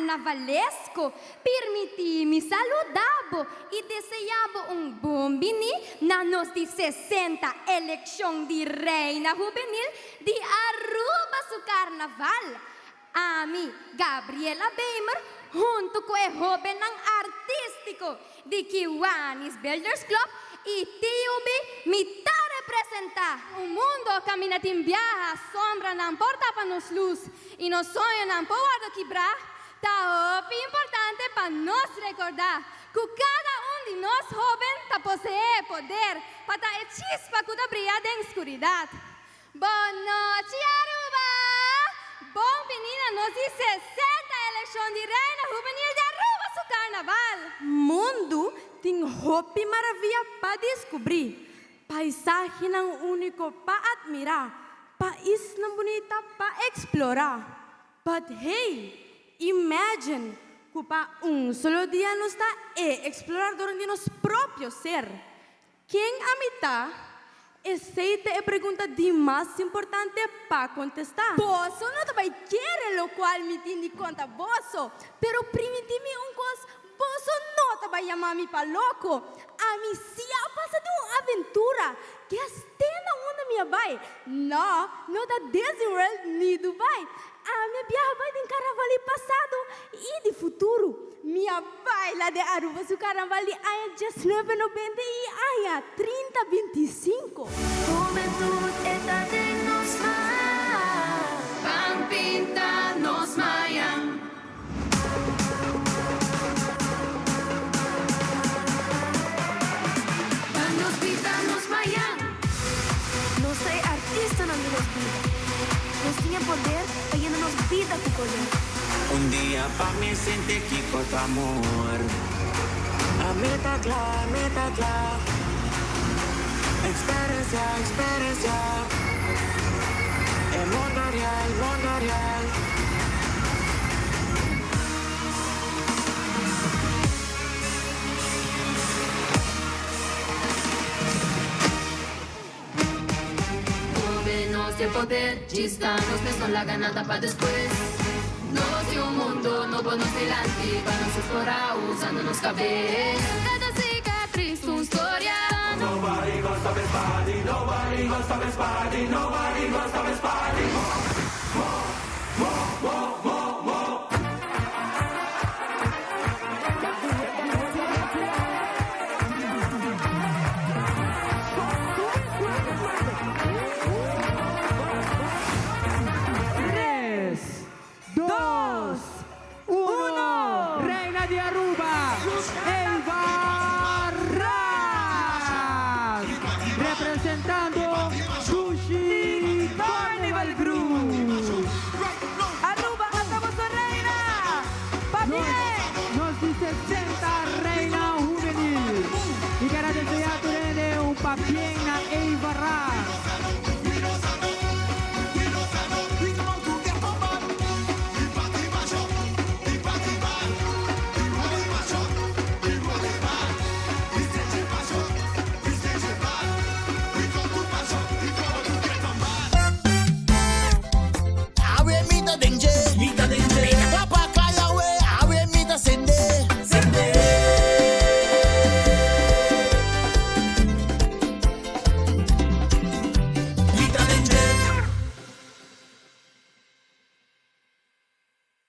carnavalesco, permiti mi saluda bo y desea bo un bon bini na nos di 60 eleccion di Reina Hubenil di Aruba su Carnaval. Ami, Gabriela Beymer, hunto cu e hobennan artistico di Kiwanis Builders Club y TUB mi ta representa. Un mundo caminda tin biaha, sombranan por tapa nos luz y nos soñonan por wordo kibra, ta hopi importante pa nos recorda cu cada un di nos hoben ta posee e poder pa ta e chispa cu ta briya den scuridad. Bon nochi Aruba! Bon bini na nos di 60 eleccion di Reina Hubenil di Aruba su Carnaval! Mundu tin hopi maravia pa descubrí, paisahenan único pa admirá, paisnan bunita pa explorá. But hey, imagine cu pa un solo dia nos ta e exploradornan di nos propio ser. Ken ami ta? Esei ta e pregunta di mas importante pa kontestá. Boso no ta bai kere lokual mi tin di konta boso, pero primintí mi un kos, boso no ta bai yama mi pa loko. Ami sí a pasa den un aventura. Guess te na unda mi a bai? No, no ta Disney World ni Dubai. Ami a biaha bai den karnaval di pasado i di futuro. Mi a baila den Aruba su karnaval di aña 1990 i aña 3025. Hubentud e ta den nos man. Ban pinta nos mañan. Ban nos pinta nos mañan. Nos ta e artistanan di nos bida. Nos tin e poder pa yena nos bida ku kolor. Un dia pa mi sinti kiko ta amor. Ami ta kla, mi ta kla. Eksperensia, eksperensia. E mundo real, mundo real. Hoben nos tin poder, djis nos mes no laga nada pa despues. Nos tin un mundo nobo nos dilanti, pa nos explora usando nos cabes. Cada cicatriz un storia. Nobody gonna stop this party. Nobody gonna stop this party. Nobody.